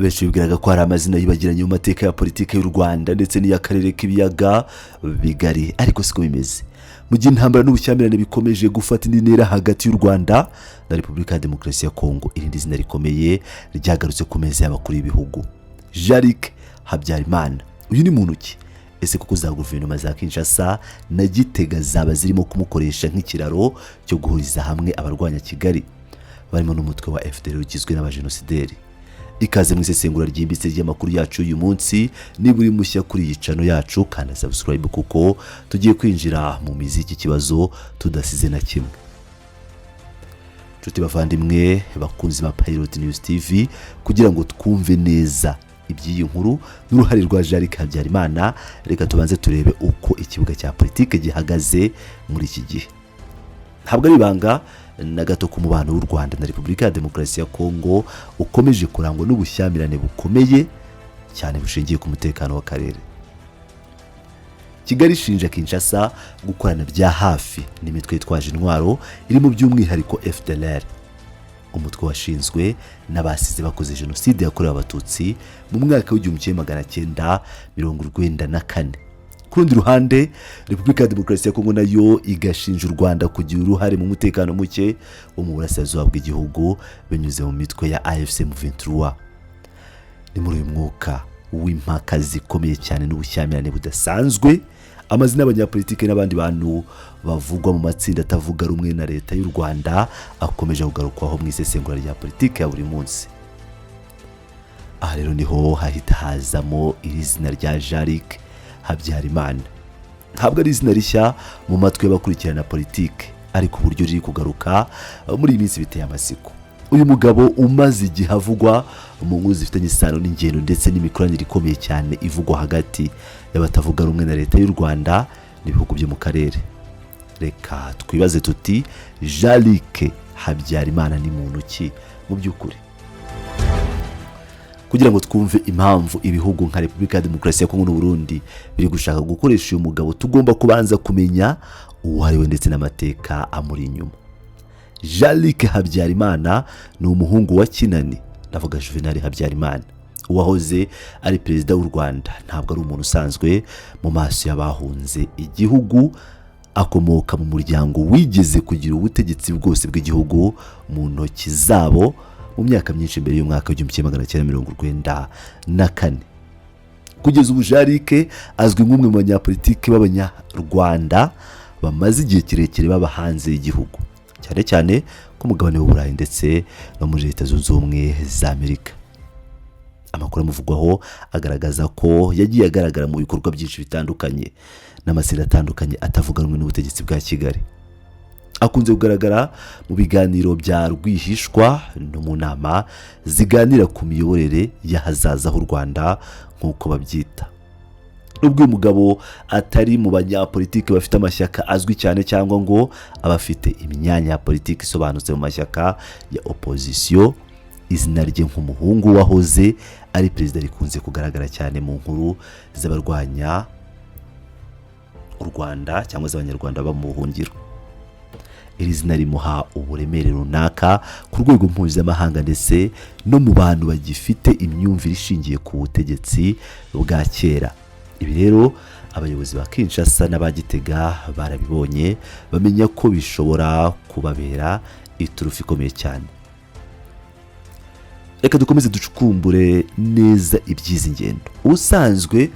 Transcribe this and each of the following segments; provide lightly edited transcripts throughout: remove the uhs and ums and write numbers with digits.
Benshi bibwiraga ko hari amazina yibagiranye mu mateka ya politiki y'u Rwanda ndetse n'iy'akarere k'Ibiyaga Bigari, ariko siko bimeze. Mu gihe intambara n'ubushyamirane bikomeje gufata indi ntera hagati y'u Rwanda na Repubulika ya Demokarasi ya Kongo, irindi zina rikomeye ryagarutse ku meza y'abakuru b'ibihugu: Jean-Luc Habyarimana. Uyu ni muntu ki? Ese kuko za guverinoma za Kinshasa na Gitega zaba zirimo kumukoresha nk'ikiraro cyo guhuriza hamwe abarwanya Kigali, barimo n'umutwe wa FDLR ugizwe n'abajenosideri? Ikaze mu isesengura ryimbitse ry'amakuru yacu uyu munsi. Niba uri mushya kuri iyi channel yacu, kanda subscribe, kuko tugiye kwinjira mu mizi y'iki kibazo tudasize na kimwe. Nshuti bavandimwe, bakunzi ba Pilot News TV, kugira ngo twumve neza iby'iyi nkuru n'uruhare rwa Jean-Luc Habyarimana, reka tubanze turebe uko ikibuga cya politike gihagaze muri iki gihe. Ntabwo ari ibanga na gato ko umubano w'u Rwanda na Repubulika ya Demokarasi ya Kongo ukomeje kurangwa n'ubushyamirane bukomeye cyane bushingiye ku mutekano w'akarere. Kigali ishinja Kinshasa gukorana bya hafi n'imitwe yitwaje intwaro, irimo by'umwihariko FDLR, umutwe washinzwe n'abasize bakoze Jenoside yakorewe Abatutsi mu mwaka w'1994. Ku rundi ruhande, Repubulika ya Demokarasi ya Kongo nayo igashinja u Rwanda kugira uruhare mu mutekano muke wo mu burasirazuba bw'igihugu binyuze mu mitwe ya AFC M23. Ni muri uyu mwuka w'impaka zikomeye cyane n'ubushyamirane budasanzwe, amazina y'abanyapolitiki n'abandi bantu bavugwa mu matsinda atavuga rumwe na leta y'u Rwanda akomeje kugarukwaho mu isesengura rya politiki ya buri munsi. Aha rero niho hahita hazamo iri zina rya Jean-Luc Habyarimana. Ntabwo ari izina rishya mu matwi y'abakurikirana politiki, ariko uburyo riri kugaruka muri iyi minsi biteye amatsiko. Uyu mugabo umaze igihe avugwa mu nkuru zifitanye isano n'ingendo ndetse n'imikoranire ikomeye cyane ivugwa hagati y'abatavuga rumwe na leta y'u Rwanda n'ibihugu byo mu karere. Reka twibaze tuti: Jean-Luc Habyarimana ni muntu ki mu by'ukuri? Kugira ngo twumve impamvu ibihugu nka Repubulika ya Demokarasi ya Kongo n'u Burundi biri gushaka gukoresha uyu mugabo, tugomba kubanza kumenya uwo ari we ndetse n'amateka amuri inyuma. Jean-Luc Habyarimana ni umuhungu wa Kinani, ndavuga Juvenal Habyarimana, uwahoze ari perezida w'u Rwanda. Ntabwo ari umuntu usanzwe mu maso y'abahunze igihugu. Akomoka mu muryango wigeze kugira ubutegetsi bwose bw'igihugu mu ntoki zabo mu myaka myinshi mbere y'umwaka w'1994. Kugeza ubu, Jean-Luc azwi nk'umwe mu banyapolitiki b'Abanyarwanda bamaze igihe kirekire baba hanze y'igihugu, cyane cyane ku mugabane w'Uburayi ndetse no muri Leta Zunze Ubumwe za Amerika. Amakuru amuvugwaho agaragaza ko yagiye agaragara mu bikorwa byinshi bitandukanye n'amatsinda atandukanye atavuga rumwe n'ubutegetsi bwa Kigali. Akunze kugaragara mu biganiro bya rwihishwa no mu nama ziganira ku miyoborere y'ahazaza h'u Rwanda, nk'uko babyita. Nubwo uyu mugabo atari mu banyapolitiki bafite amashyaka azwi cyane cyangwa ngo abe afite imyanya ya politiki isobanutse mu mashyaka ya opozisiyo, izina rye nk'umuhungu wahoze ari perezida rikunze kugaragara cyane mu nkuru z'abarwanya u Rwanda cyangwa z'Abanyarwanda baba mu buhungiro. Iri zina rimuha uburemere runaka ku rwego mpuzamahanga ndetse no mu bantu bagifite imyumvire ishingiye ku butegetsi bwa kera. Ibi rero abayobozi ba Kinshasa n'aba Gitega barabibonye, bamenya ko bishobora kubabera iturufu ikomeye cyane. Reka dukomeze ducukumbure neza iby'izi ngendo. Ubusanzwe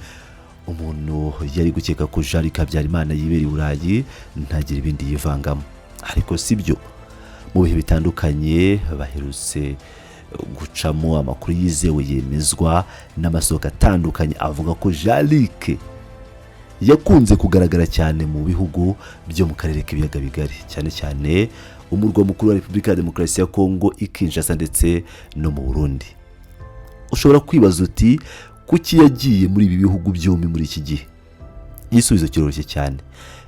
umuntu yari gukeka ko Jean Luc Habyarimana yibera i Burayi, ntagire ibindi yivangamo, ariko si byo. Mu bihe bitandukanye baherutse gucamo, amakuru yizewe yemezwa n'amasoko atandukanye avuga ko Jean Luc yakunze kugaragara cyane mu bihugu byo mu karere k'Ibiyaga Bigari, cyane cyane umurwa mukuru wa Repubulika ya Demokarasi ya Kongo i Kinshasa ndetse no mu Burundi. Ushobora kwibaza uti: "Kuki yagiye muri ibi bihugu byombi muri iki gihe?" Igisubizo kiroroshye cyane.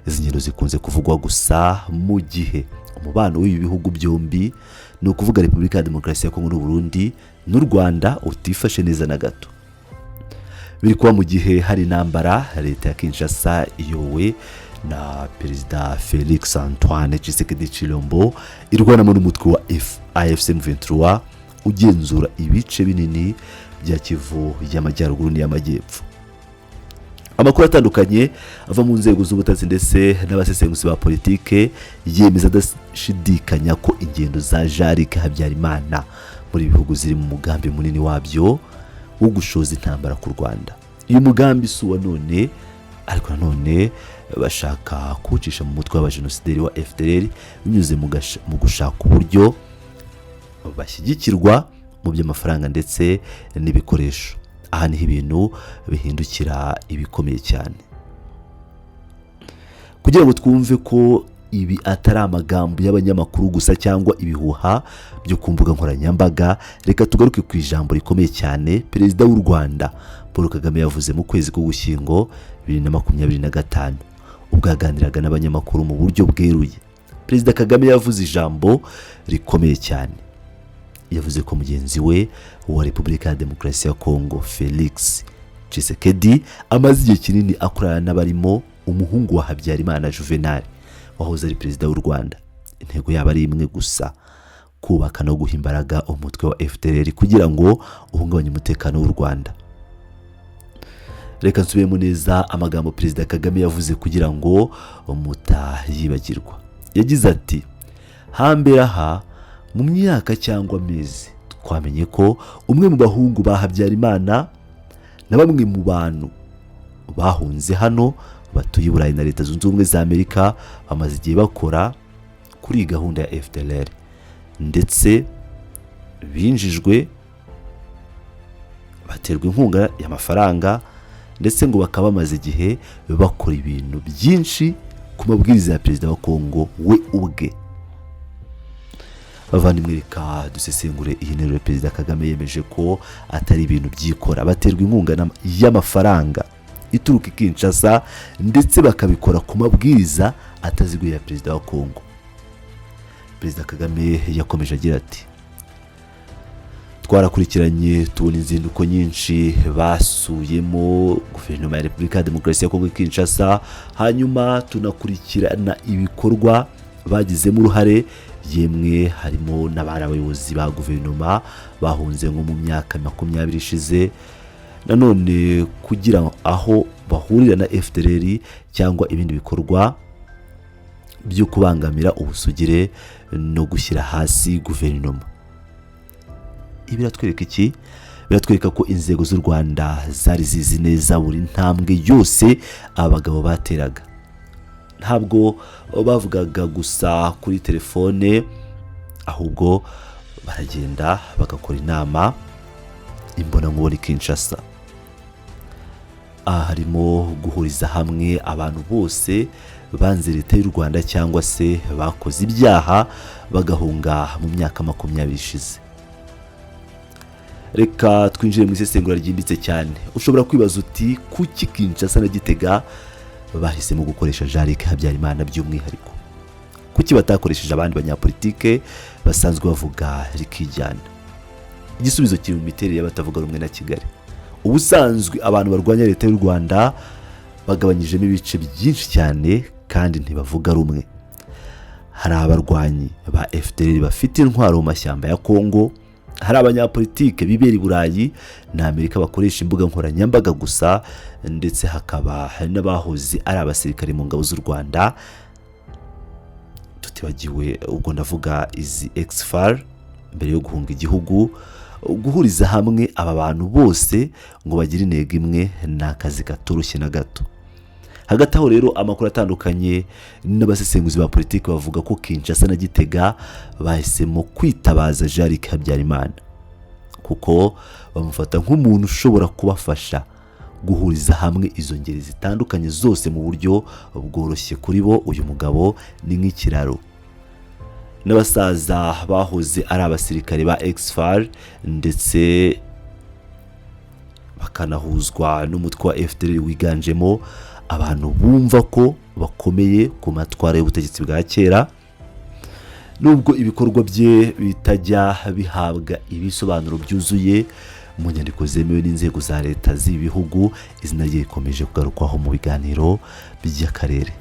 Izi ngendo zikunze kuvugwa gusa mu gihe umubano w'ibi bihugu byombi, ni ukuvuga Repubulika ya Demokarasi ya Kongo n'u Burundi n'u Rwanda, utifashe neza na gato. Biri kuba mu gihe hari intambara leta ya Kinshasa iyobowe na Perezida Felix Antoine Tshisekedi Tshilombo irwanamo n'umutwe wa AFC M23 ugenzura ibice binini. bya Kivu y'Amajyaruguru n'iy'Amajyepfo. Amakuru atandukanye ava mu nzego z'ubutasi ndetse n'abasesenguzi ba politike yemeza adashidikanya ko ingendo za Jean Luc Habyarimana muri ibi bihugu ziri mu mugambi munini wabyo wo gushoza intambara ku Rwanda. Uyu mugambi si uwa none, ariko nanone bashaka kuwucisha mu mutwe w'abajenosideri wa FDLR binyuze mu gushaka uburyo bashyigikirwa mu by'amafaranga ndetse n'ibikoresho. Aha niho ibintu bihindukira ibikomeye cyane. Kugira ngo twumve ko ibi atari amagambo y'abanyamakuru gusa cyangwa ibihuha byo ku mbuga nkoranyambaga, reka tugaruke ku ijambo rikomeye cyane Perezida w'u Rwanda Paul Kagame yavuze mu kwezi k'Ugushyingo 2025, ubwo yaganiraga n'abanyamakuru mu buryo bweruye. Perezida Kagame yavuze ijambo rikomeye cyane. Yavuze ko mugenzi we wa Repubulika ya Demokarasi ya Kongo, Felix Tshisekedi, amaze igihe kinini akorana n'abarimo umuhungu wa Habyarimana Juvenal wahoze ari perezida w'u Rwanda. Intego yabo ari imwe gusa: kubaka no guha imbaraga umutwe wa FDLR kugira ngo uhungabanye umutekano w'u Rwanda. Reka nsubiremo neza amagambo Perezida Kagame yavuze kugira ngo mutayibagirwa. Yagize ati: "Hambere aha, mu myaka cyangwa amezi, twamenye ko umwe mu bahungu ba Habyarimana na bamwe mu bantu bahunze hano batuye i Burayi na Leta Zunze Ubumwe za Amerika bamaze igihe bakora kuri iyi gahunda ya FDLR, ndetse binjijwe, baterwa inkunga y'amafaranga, ndetse ngo bakaba bamaze igihe bakora ibintu byinshi ku mabwiriza ya perezida wa Kongo we ubwe." Bavandimwe, reka dusesengure iyi nteruro ya Perezida Kagame. Yemeje ko atari ibintu byikora, baterwa inkunga y'amafaranga ituruka i Kinshasa, ndetse bakabikora ku mabwiriza ataziguye ya perezida wa Kongo. Perezida Kagame yakomeje agira ati: "Twarakurikiranye, tubona inzinduko nyinshi basuyemo guverinoma ya Repubulika ya Demokarasi ya Kongo i Kinshasa, hanyuma tunakurikirana ibikorwa bagizemo uruhare, yemwe harimo n'abari abayobozi ba guverinoma bahunze nko mu myaka 20 ishize, nanone kugira aho bahurira na FDLR cyangwa ibindi bikorwa byo kubangamira ubusugire no gushyira hasi guverinoma." Ibi biratwereka iki? Biratwereka ko inzego z'u Rwanda zari zizi neza buri ntambwe yose aba bagabo bateraga. Ntabwo bavugaga gusa kuri telefone, ahubwo baragenda bagakora inama imbonankubone i Kinshasa. Aha harimo guhuriza hamwe abantu bose banze leta y'u Rwanda cyangwa se bakoze ibyaha bagahunga mu myaka 20 ishize. Reka twinjire mu isesengura ryimbitse cyane. Ushobora kwibaza uti: "Kuki Kinshasa na Gitega bahisemo gukoresha Jean Luc Habyarimana by'umwihariko? Kuki batakoresheje abandi banyapolitike basanzwe bavuga rikijyana?" Igisubizo kiri mu miterere y'abatavuga rumwe na Kigali. Ubusanzwe abantu barwanya leta y'u Rwanda bagabanyijemo ibice byinshi cyane kandi ntibavuga rumwe. Hari abarwanyi ba FDLR bafite intwaro mu mashyamba ya Kongo, hari abanyapolitike bibera i Burayi na Amerika bakoresha imbuga nkoranyambaga gusa, ndetse hakaba hari n'abahoze ari abasirikare mu ngabo z'u Rwanda, tutibagiwe ubwo ndavuga izi ex-FAR mbere yo guhunga igihugu. Guhuriza hamwe aba bantu bose ngo bagire intego imwe ni akazi katoroshye na gato. Hagati aho rero, amakuru atandukanye n'abasesenguzi ba politiki bavuga ko Kinshasa na Gitega bahisemo kwitabaza Jean Luc Habyarimana kuko bamufata nk'umuntu ushobora kubafasha guhuriza hamwe izo ngeri zitandukanye zose mu buryo bworoshye. Kuri bo, uyu mugabo ni nk'ikiraro n'abasaza bahoze ari abasirikare ba ex-FAR, ndetse bakanahuzwa n'umutwe wa FDLR wiganjemo abantu bumva ko bakomeye ku matwara y'ubutegetsi bwa kera. Nubwo ibikorwa bye bitajya bihabwa ibisobanuro byuzuye mu nyandiko zemewe n'inzego za leta z'ibi bihugu, izina rye rikomeje kugarukwaho mu biganiro by'akarere.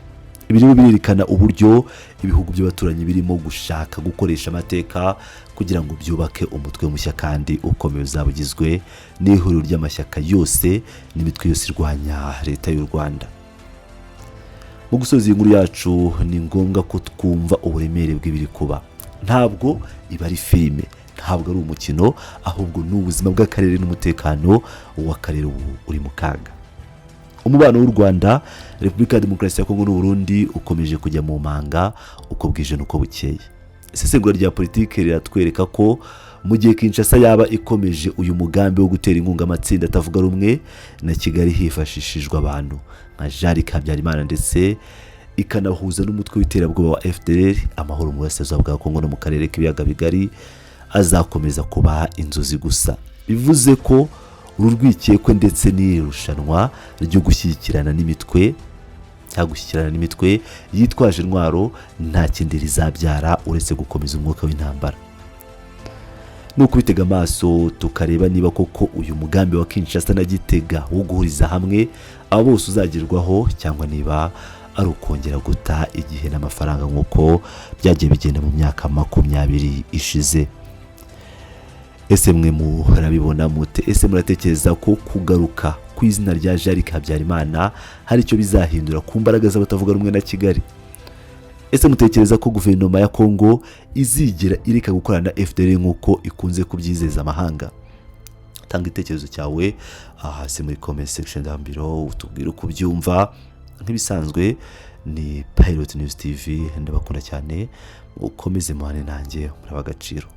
Ibi rero birerekana uburyo ibihugu by'abaturanyi birimo gushaka gukoresha amateka kugira ngo byubake umutwe mushya kandi ukomeye uzaba ugizwe n'ihuriro ry'amashyaka yose n'imitwe yose irwanya leta y'u Rwanda. Mu gusoza iyi nkuru yacu, ni ngombwa ko twumva uburemere bw'ibiri kuba. Ntabwo iba ari filime, ntabwo ari umukino, ahubwo ni ubuzima bw'akarere n'umutekano w'akarere ubu uri mu kaga. Umubano w'u Rwanda, Repubulika ya Demokarasi ya Kongo n'Uburundi ukomeje kujya mu manga uko bwije n'uko bukeye. Isesengura rya politiki riratwereka ko mu gihe Kinshasa yaba ikomeje uyu mugambi wo gutera inkunga amatsinda atavuga rumwe na Kigali hifashishijwe abantu nka Jean Habyarimana, ndetse ikanahuza n'umutwe w'iterabwoba wa FDLR, amahoro mu burasirazuba bwa Kongo no mu karere k'Ibiyaga Bigari azakomeza kuba inzozi gusa. Bivuze ko uru rwikekwe ndetse n'iri rushanwa ryo gushyigikirana n'imitwe cyangwa gushyikirana n'imitwe yitwaje intwaro nta kindi rizabyara uretse gukomeza umwuka w'intambara. Ni ukubitega amaso tukareba niba koko uyu mugambi wa Kinshasa na Gitega wo guhuriza hamwe abo bose uzagerwaho, cyangwa niba ari ukongera guta igihe n'amafaranga nk'uko byagiye bigenda mu myaka 20 ishize. Ese mwe murabibona mute? Ese muratekereza ko kugaruka ku izina rya Jean Habyarimana hari icyo bizahindura ku mbaraga z'abatavuga rumwe na Kigali? Ese mutekereza ko guverinoma ya Kongo izigera ireka gukorana na FDLR nk'uko ikunze kubyizeza amahanga? Tanga igitekerezo cyawe hasi muri comment section down below, utubwire uko ubyumva. Nk'ibisanzwe ni Pilot News TV, ndabakunda cyane, mukomeze muhane nanjye, muraba agaciro.